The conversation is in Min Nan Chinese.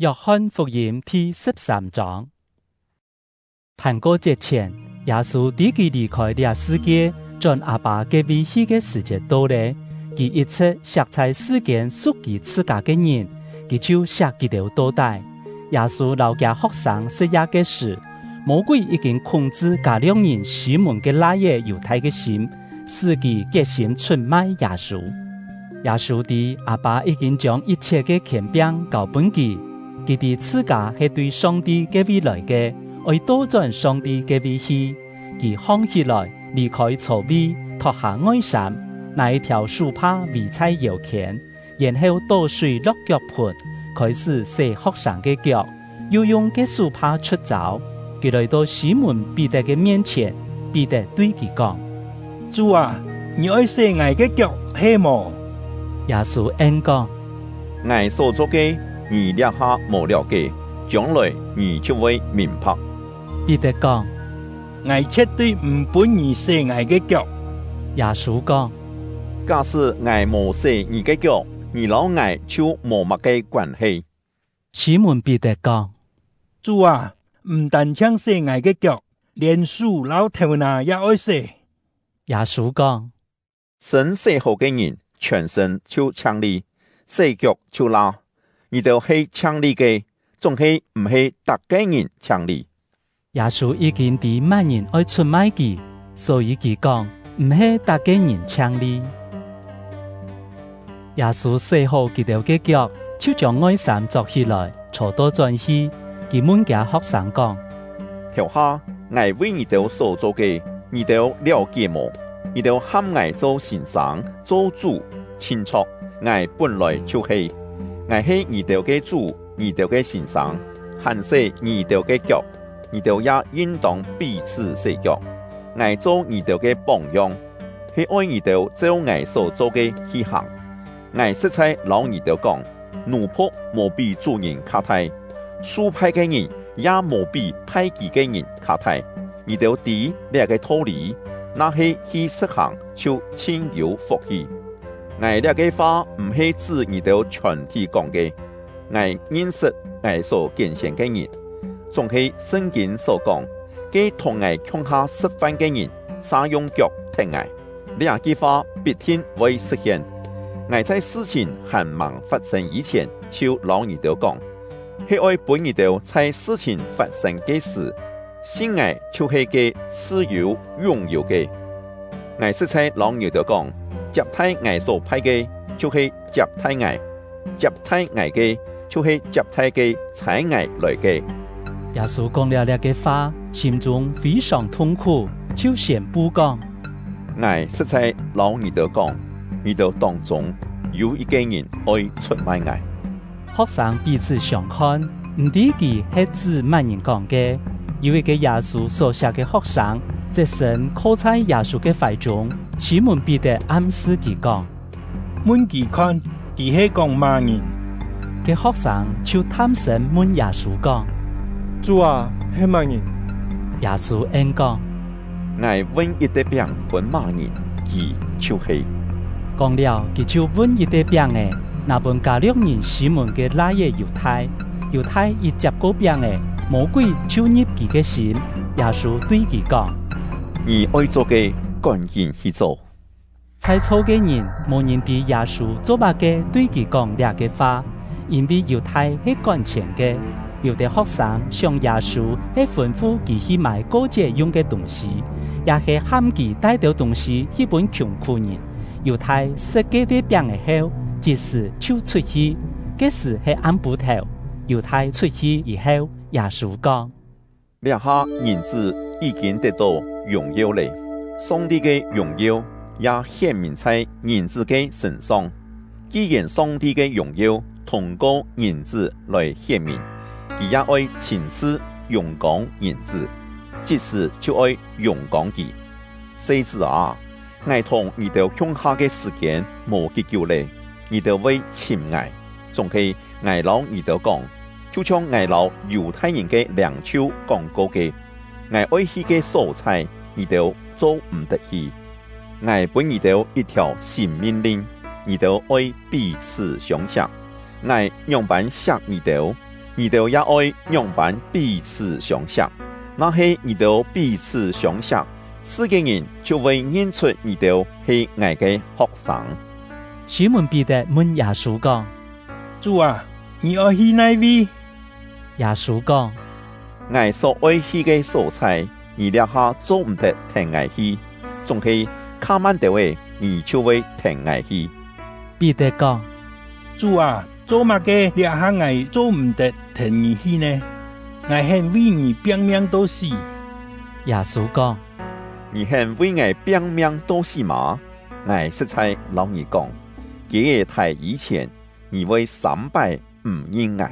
約翰福音第13章。盤古節前，耶穌知佢離開這世界，轉阿爸个位去个時節到咧。佢一切錫在世間屬佢自家个人，佢就錫佢兜到底。耶穌摎佮學生食嘢个時，魔鬼已經控制加略人西門个來仔猶大个心，使佢決心出賣耶穌。耶穌知阿爸已經將一切个權柄交分佢，佢知自家係對上帝个位來个，愛倒轉上帝个位去。佢放起來，離開座位，脫下外衫，拿一條素帕圍在腰間，然後倒水落腳盆，開始洗學生个腳，又用个素帕出走。佢來到西門彼得个面前，彼得對佢講：主啊，你愛洗𠊎个腳係無？耶穌應講：𠊎所做个，你這下無了解，將來你就會明白。彼得講：𠊎絕對毋分你洗𠊎个腳。耶穌講：假使𠊎無洗你个腳，你摎𠊎就無麼個關係。西門彼得講：主啊，毋單止洗𠊎个腳，連手摎頭腦也愛洗。耶穌講：身洗好个人，全身就清利，洗腳就抐。你兜係清利个，總係毋係逐个人清利。耶穌已經知麼人愛出賣佢，所以佢講毋係逐个人清利。耶穌洗好佢兜个腳，就將外衫著起來，坐倒轉去。佢問佮學生講：頭下𠊎為你兜所做个，你兜了解無？你兜喊𠊎做先生、做主，真錯，𠊎本來就係。𠊎係你兜个主，你兜个先生，還洗你兜个腳，你兜也應當彼此洗腳。𠊎做你兜个榜樣，係愛你兜照𠊎所做个去行。𠊎實在摎你兜講，奴僕無比主人較大，受派个人也無比派佢个人較大。你兜知這个道理，若係去實行，就真有福氣。𠊎這个話毋係指你兜全體講个，𠊎認識𠊎所揀選个人，總係聖經所講，个同𠊎共下食飯个人，先用腳踢𠊎。這句話必定會實現。𠊎在事情還盲發生以前，就摎你兜講，係愛分你兜在事情發生个時，信𠊎就係个自有永有个。𠊎實在摎你兜講，接待𠊎所派个，就係接待𠊎；接待𠊎个，就係接待个差𠊎來个。耶穌講了這个話，心中非常痛苦，就宣布講：𠊎實在摎你兜講，你兜當中有一个人愛出賣𠊎。學生彼此相看，毋知佢係指麼人講个。有一个耶穌所錫个學生，側身靠在耶穌个懷中，西門彼得暗示佢講：問佢看，佢係講麼人？个學生就探身問耶穌講：主啊，係麼人？耶穌應講：𠊎分一塊餅分麼人，佢就係。講了，佢就分一塊餅仔，拿分加略人西門个來仔猶大。猶大一接過餅仔，魔鬼就入佢个心。耶穌對佢講：你愛做个，趕緊去做。在座个人無人知耶穌做麼個對佢講這个話，因為猶大係管錢个。有的學生想耶穌係吩咐佢去買過節用个東西，也係喊佢帶著東西去分窮苦人。猶大食過塊餅仔後，即時就出去。這時係暗晡頭，猶大出去以後，耶穌講：這下人子已經得到榮耀咧，上帝个榮耀也顯明在人子个身上。既然上帝个榮耀通過人子來顯明，佢也愛親自榮光人子，即時就愛榮光佢。細子啊，𠊎同你兜共下个時間無幾久咧，你兜會尋𠊎，總係𠊎摎你兜講，就像𠊎摎猶太人个領袖講過个，𠊎愛去个所在，你兜做毋得去。𠊎分你兜一條新命令，你兜愛彼此相錫。𠊎樣般錫你兜，你兜也愛樣般彼此相錫。若係你兜彼此相錫，世間人就會認出你兜係𠊎个學生。西門彼得問耶穌講：主啊，你愛去佗位？耶穌講：𠊎所愛去个所在，你這下做毋得伲𠊎去，總係較慢兜个，你就會伲𠊎去。彼得講：主啊，做麼个這下𠊎做毋得伲你去呢？𠊎肯為你拚命到死。耶穌講：你肯為𠊎拚命到死嗎？𠊎實在摎你講，雞會刣以前，你會三擺毋認𠊎。